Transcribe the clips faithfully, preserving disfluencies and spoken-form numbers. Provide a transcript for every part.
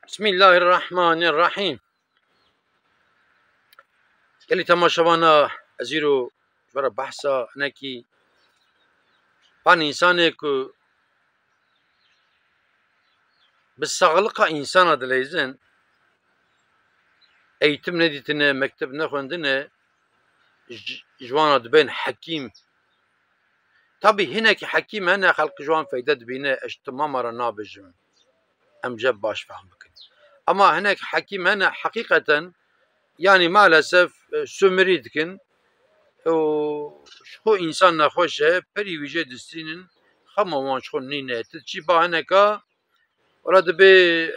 Bismillahirrahmanirrahîm. Gelî temaşevana, ez îro ji we re behsa hinekî van însanê ku bi saxliqa însana dileyzin, eğitim nedîtine, mekteb nexwendine, ji, ji wana dibên hekîm. Tabî hinekî hekîm hene, xelk ji wan feyde dibîne, ez ji temama re nabêjim. Em jê baş fehm bikin. Ama hinek hekîm hene, heqîqeten, yanî maalesef, e, sumirî dikin û ji xwe însan nexweş e, perî wî jê distînin, xema wan ji xwe nîne. Tu çî ba hineka, wela dibê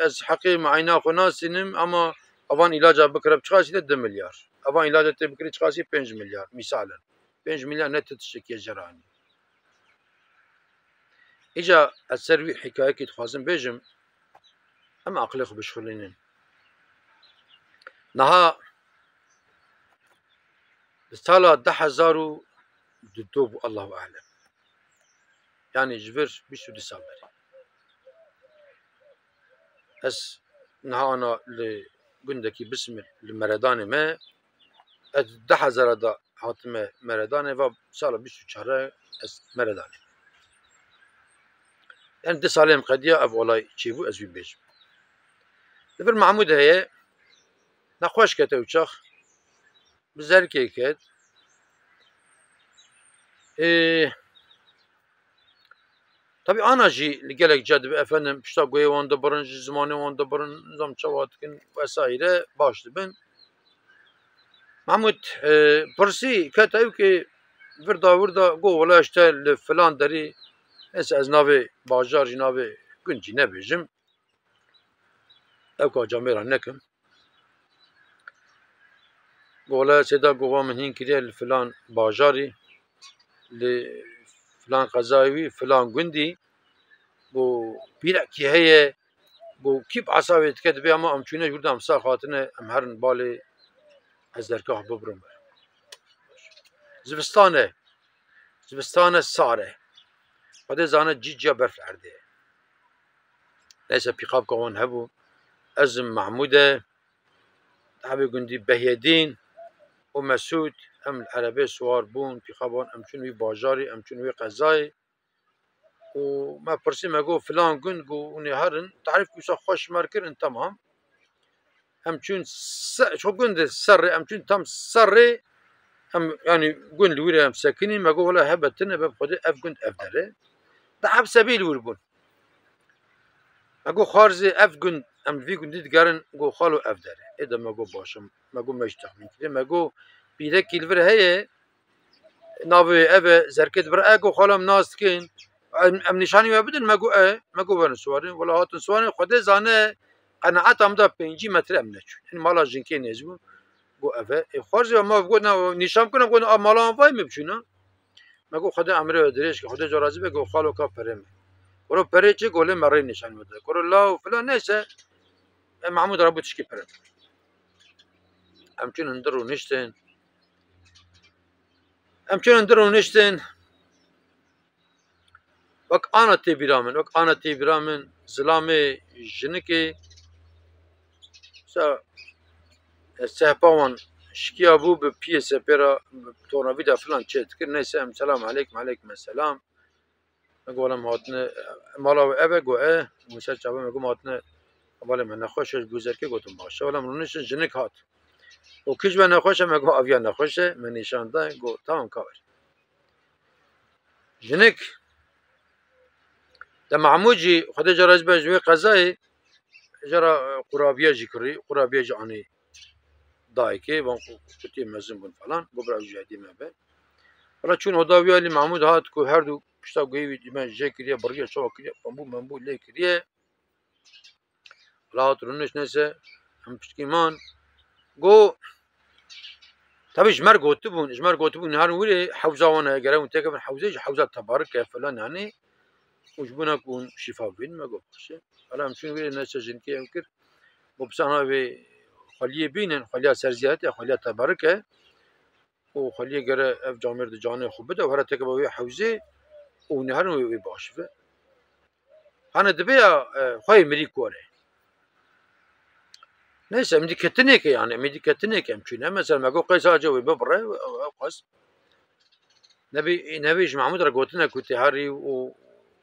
ez heqê muayna xwe nasînim, ama avan îlaca bikire bi çiqasî de du milyar. Avan îlaca tê bikirî çiqasî pênc milyar, mîsalen. Pênc milyar ne tu tiştekî ye jeranî. Îca ez ser wî hikayekî dixwazim bêjim, em aqilê xwe bişxulînin. Niha di sala du hezar û du bû, Allahu alem. Yanî ji vir bîst û du sal berê. Ez niha ana li gundekî Bismil li Meredanê me, ez du hezar de hatime Meredanê, va sala bîst û çar ez Meredanê. Yani du salê em qediya ev olay çêbû, ez wî bêjim. Li vir Mahmûd heye, nexweş kete ew çax, bi zerkê ket. Ê, tabî ana jî li gelek ca dibe, efendim, pişta guhê wan dibirin, ji zimanê wan dibirin, nizam çawa dikin vesaire, baş dibin. Mahmûd, e, pirsî, kete ew ki virda virda, got, wela işte li filan derî, neyse ez navê bajar jî, navê gund jî nebêjim. Ew ka camêra nekim. Got, wela sêda, got, va min hîn kiriye li filan bajarî, li filan qezayê wî, filan gundî, got, pîrekî heye, got, kî bi hesabê dike, dibê hema em çûne ji wir de em sax hatine, em herin balê, ez dergah bibirim. Zivistan e. Zivistan e, sar e. Xwedê zane cî ciya berf li erdê ye. Neyse, pîxabka wan hebû. Ez im, Mahmûd e, hebê gundî Behyedîn û Mesûd, em li erebê siwar bûn, pîxab wan, em çûn wî bajarî, em çûn wî qezayê. Û me pirsî, me got, filan gund, got, hûn ê herin, tarîf wisa xweş mer kirin, temam. Em çûn se-, ji xwe gundê serê, em çûn tam serê, em, yanî gund li wir e, em sekinîn, me got, wela hebe tune be, bi Xwedê ev gund ev der e. Di heb sebî li wir bûn. Me got, xwarzê ev gund, em li vî gundî digerin, got, xalo ev der e. Ê de me got, baş e. Me got, me jî texmîn kiriye. Me got, pîrekî li vir heye, navê wê ev e, zerkê dibire, e, got, xalo em nas dikin. Em, em nîşanî we bidin, me got, e, me got, werin siwarin. Wela hatin siwarin, Xwedê zane, qenaeta min da pêncî metre em neçûn. Yanî mala jinkê nêz bû. Got, ev e. Ê, xwarzê we ma got, na, nîşan bikine, got, a mala wan vay min biçûna. Me got, Xwedê emrê we dirêj ke, Xwedê ca razî be, got, xalo ka perê me. Kuro perê çi, got, lê me rê nîşanî we da. Kuro law filan, neyse. E, Mahmûd re bû tişkî perê. Em çûn hundir û niştin. Em çûn hundir û niştin. Wek ana tê bîra min, wek ana tê bîra min, zilamê jinikê se-, sehpa wan şikiya bû, bi piyê sepê re, bi tornavîda filan çê dikir. Neyse, em selam aleykum, aleykum selam. Me got, wela em hatine, mala we ev e? Got, e. Min ser çavan, me got, em hatine, hevalê me nexweş e, ji bo zerkê, gotim, baş e. Wela em rûniştin, jinik hat. Û kî ji we nexweş e? Me got, aviya nexweş e, me nîşan da, got, tamam, ka were. Jinik, de Mahmûd jî, Xwedê ca razî be, ji wê qezayê, jara, e, qurabiye jî kirî, qurabiye jî anî dayikê, van ku kutiyê mezin bûn falan, got, bira jî hêdî me be. Wela çûn oda wî, alî Mahmûd hat ku her du pişta guhê wî dîme jê kiriye, biriye, çawa kiriye, bambû membû lê kiriye. Wela hat rûnişt, neyse, em piştî man. Got, tabî ji me re gotibûn, ji me re gotibûn, herin wirê hewza wan e, gere hûn têkevin hewzê, jî hewza tebarik e falan, yanî, û ji bona ku hûn şîfa bibînin, me got, baş e. Wela em çûn wirê, neyse, jinkê ew kir. Got, pisa na wê xweliyê bînin, xweliya serziyet e, xweliya tebarik e. Û xweliyê gere ev camêr di canê xwe bide, were têkeve wê hewzê û hûn ê herin wê, wê biaşive. Hane dibe ya, e, xweyê mirî kor e. Neyse, em dî ketinê ke yani, em dî ketinê ke em çûne. Mesela me got qey sadece wê bibire, ew, ew qas. Nebî, nebî ji Mahmûd re gotine ku tê herî û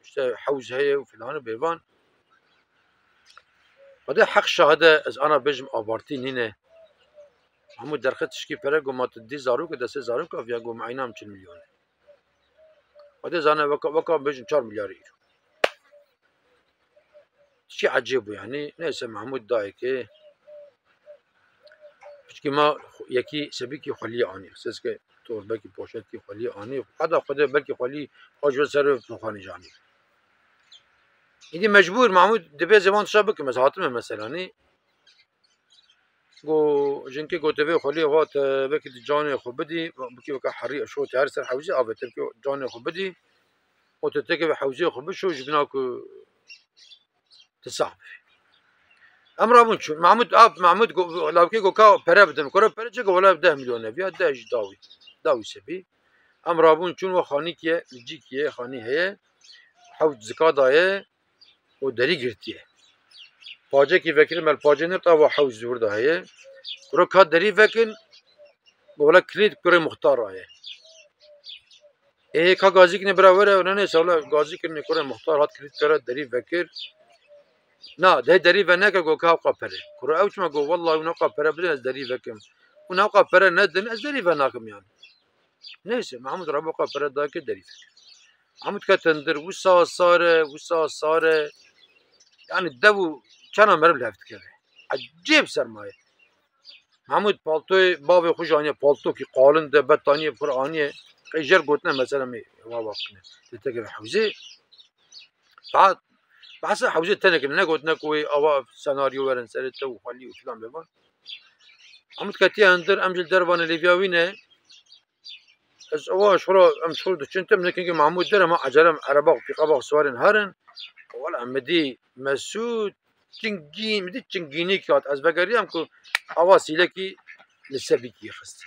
işte hewz heye û filan û bêvan. Xwedê heq şahide ez ana bêjim abartî nîne. Mahmûd derxist tişkî pere got ma tu dî zarok e, destê zarok aviya got ma eyna em çil milyon e. Xwedê zane weka, weka bêjin çar milyar îro. Çi ecêb bû yani. Neyse Mahmûd dayê ke piçkî ma yekî sebîkî xwelî anî. Ses ke torbekî poşetkî xwelî anî. Heta Xwedê belkî xwelî xwe ji ser toxanî jî anî. Îdî mecbûr Mahmûd dibê zêvan tişa bikim. Ez hatime meselanî. Go, jinkê gote vê xweliyê vat, e, vekî di canê xwe bidî, bikî weke herî şo te her ser hewzê avête bikî canê xwe bidî. Û te teke vê hewzê xwe bişo ji bina ku tu sax bî. Em rabûn çûn. Mahmûd, ap, Mahmûd go, lawkê go ka pere bidin. Kore pere çi go, wela deh milyon ev ya, deh jî dawî. Dawî sebî. Em rabûn çûn we xanîkiye, li cîkiye, xanî heye. Hewz zika daye. û derî girtiye. Pacekî vekirin, mel pacê nirta wa hewz zûr de heye. Kuro ka derî vekin, wele kilît kurê muxtar raye. Ê ka gazî kinê bira were, ne neyse, wele gazî kinê kurê muxtar hat kilît kere derî vekir. Na, de derî ve neke go ka hewqa pere. Kuro ew çima go, "Wallahi hûn hewqa pere bidin, ez derî vekim. Hûn hewqa pere nedin, ez derî ve nakim yani." Neyse, Mahmûd Reboqa pere dayikê derî vekir. Mahmûd ket hundir, wisa sar e, wisa sar e. Yani dev û çena meriv li hev dikeve. Ecêb sermaye. Mahmûd paltoyê bavê xwe jî aniye, paltokî qalin de, betaniyê pir aniye. Qey jer gotine mesela me wa vakine. Te teke hewzê. Saet, behsa hewzê tenekine, negotine ku wê awa senaryo werin serê te û xwelî û filan bêvan. Mahmûd ketiye hundir, em ji li dervanê lêviya wî ne. Ez ewa şura em şur diçin tim, nekengê Mahmûd der, ema ecelem ereba, pîqaba siwarên herin. Wala em dî Mesûd çingîn, min dî çingînî kat. Ez vegeriyam ku awa sîlekî li sebîkî xist.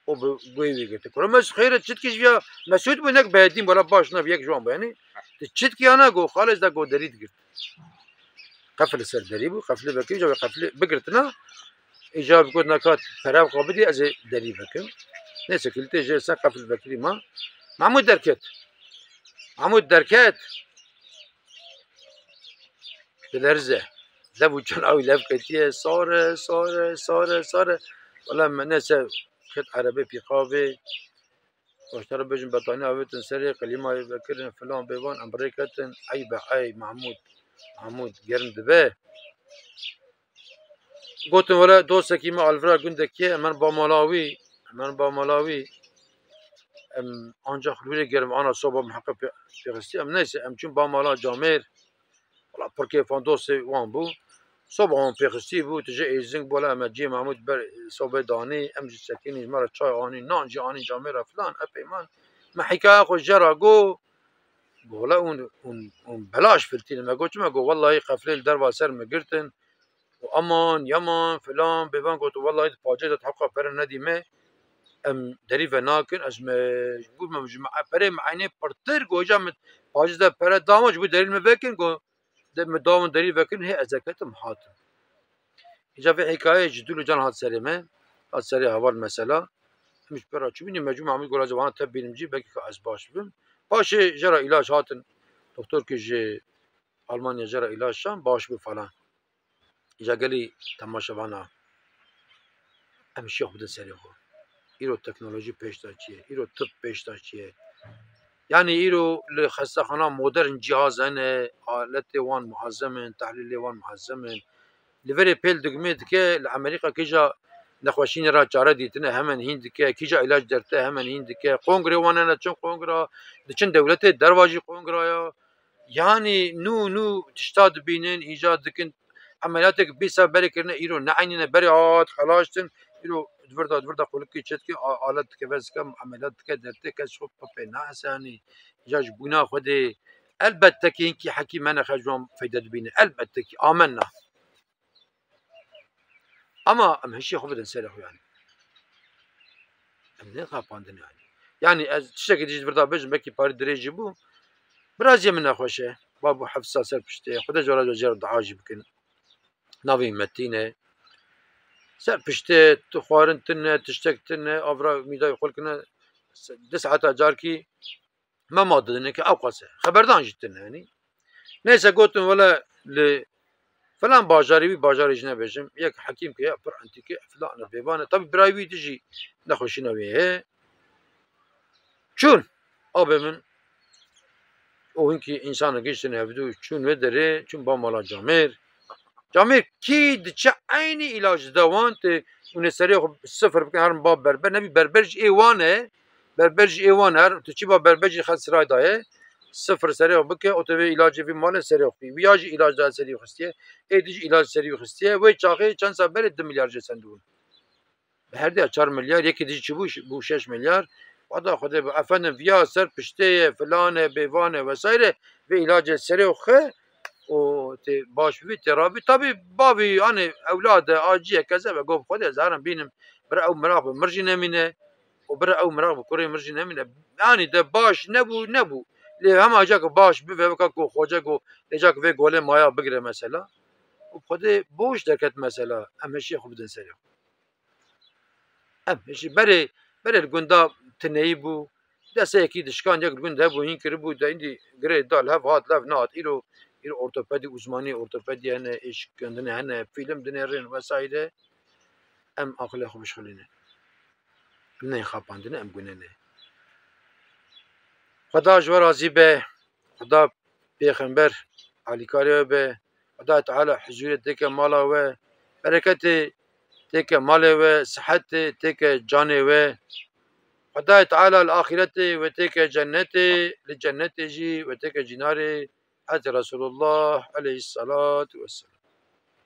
O bi guhê wî girti. Kuro Mesûd xeyre çitkî ji ya Mesûd bû, nek Behedîn, wala baş nav yek ji wan bû. Yani, tu çitkî ana go, xalê da go derî digirt. Qefil li ser derî bû, qefilê vekirî, îca wê qefilê bigirtina, îca bi got neka pere xwe bidî, ez ê derî vekim. Neyse, kilîtê jê ser qefil vekirî ma. Mahmûd derket. Mahmûd derket. Dilerze. Lev û çana wî lev ketiye, sar e, sar e, sar e, sar e. Wela me neyse, ket erebê pîqavê. Baştara bêjin betanî avêtin serê, qilîmayê vekirin, filan bêvan, em rêketin, ey be ey, Mahmûd, Mahmûd, germ dibe. Gotin, wele dostekî me alvira gundekî ye, em ba mala wî, em ba mala wî, em ancax li wî rê germ ana soba miheqe pê-, pêxistî, em neyse, em çûn ba mala camêr, Wala pir kêfan dostê wan bû. Soba wan pêxistî bû, tu ji êzing bû, wala em ciyê Mahmûd ber sobê danî, em jî sekinî, ji me re çay anî, nan jî anî camê re filan, epey man. Me hîkaya xwe jê re got, got, wala hûn, hûn, hûn belaş filtînin. Me got, çima? Got, wellahî qeflê li derva ser me girtin. Û aman, yaman, filan, bêvan got, wellahî di pacê de heqa pere nedî me, em derî ve nakin, ez me, ji bo me, ji me, perê me eynê pirtir, goja min pacê de pere dama, ji bo derî me vekin, got, de me dawin derî vekin, hê ez ketim hatim. Îca vê hikayeyê ji dûl û can hat serê me, hat serê heval mesela, em ji pera çûbînî, me cû Mahmûd Golaje vana te bînim cî, belkî ka ez baş bim. Paşê jê re îlaç hatin, doktorkî ji Almanya jê re îlaç şan, baş bû falan. Îca gelî temaşevana, em şiya xwe bidin serê xwe. Îro teknolojî pêş de çi ye, îro tib pêş de çi ye. Yanî îro li xestexana modern cihaz hene, aletê wan muazzem in, tehlîlê wan muazzem in. Li verê pêl digmê dike, li Amerîka kîja nexweşînê re çare dîtine hemen hîn dike, kîja îlaç derte hemen hîn dike. Kongre wan hene, çin kongra, diçin dewletê derva jî kongra ya. Yanî nû nû tişta dibînin, îcad dikin. Emeliyatek bîst sal berê kirine, îro ne eynî ne, berê hat xelaştin. Îro di vir de, di vir de qulikî çê dike, a-, alet dikeve zika, emeliyat dike dertê, kes xwe pepê nahesanî. Îca ji bûna xwe dê. Elbette ki hinkî hekî me nexe ji wan feyde dibîne. Elbette ki, amenna. Ama em hişê xwe bidin serê xwe yani. Em nêxapandin yani. Yani ez tiştekî dijî vir de bêjim, belkî parî dirêj jî bû. Biraziyê min nexweş e. Babû heft sal ser piştê. Xwedê jara jê re dua jî bikin. Navê Metîn e. Ser piştê tu xwarin tune, tiştek tune, avra mîdayê xwe kine, se-, du saeta carkî mema didine ki ew qase. Xeberdan jî tune, yanî. Neyse gotin, wele li filan bajarê, wî bajarê jî nebêjim, yek hekîm ki ya pir entîke, filan e, bêvan e. Tabî birayê wî dijî nexweşîna wê heye. Çûn, abê min û hinkî însanek giştin hevdû, çûn wê derê, çûn ba mala camêr. Camêr kî diçe eynî îlac dide wan, tê hûn ê serê xwe sifir bikin, herin ba berber, nebî berber jî ê wan e, berber jî ê wan e, her tu çi ba berber jî xet siray daye, sifir serê xwe bike, o tê vê îlacê vî malê serê xwe bî. Wî ya jî îlac daye serî xwe xistiye, ê dî jî îlac serî xwe xistiye, wê çaxê çend sal berê du milyar jê sendibûn. Bi her diya çar milyar, yekî dijî çi bû? Bû şeş milyar. Xweda Xwedê bi efendim viya ser piştê ye, filan e, bêvan e vesaire. Vê îlacê serê xwe û tê baş bibî, tê rabî. Tabî bavî, hani ewlad e, acî ye, kezeb e, got Xwedê ez herim bînim. Bira ew miraq bi mir jî nemîne û bira ew miraq bi kurê mir jî nemîne. Yanî de baş nebû, nebû. Lê hema ca ku baş bibe, weka ku xoce ku lê ca ku vê golê maya bigire mesela. Û Xwedê boş derket mesela. Em hişê xwe bidin serê xwe. Em hişî berê, berê li gunda tineyî bû. Deseyekî dişkan yek li gund hebû, hîn kiribû, de îndî girê da li hev hat, li hev nehat. Îro, îro ortopedî, uzmanî ortopedî hene, êşikandine hene, fîlm dinêrin vesaire. Em aqilê xwe bişxilîne. Em neyê xapandine, em gunene. Xweda ji we razî be. Xweda pêxember alîkarê we be. Xwedayê Teala huzûrê têke mala we, bereketê têke malê we, sihetê têke canê we. Xwedayê Teala li axîretê we têke cennetê, li cennetê jî we têke cînarê Hezretî Resulullah aleyhisselatu vesselam.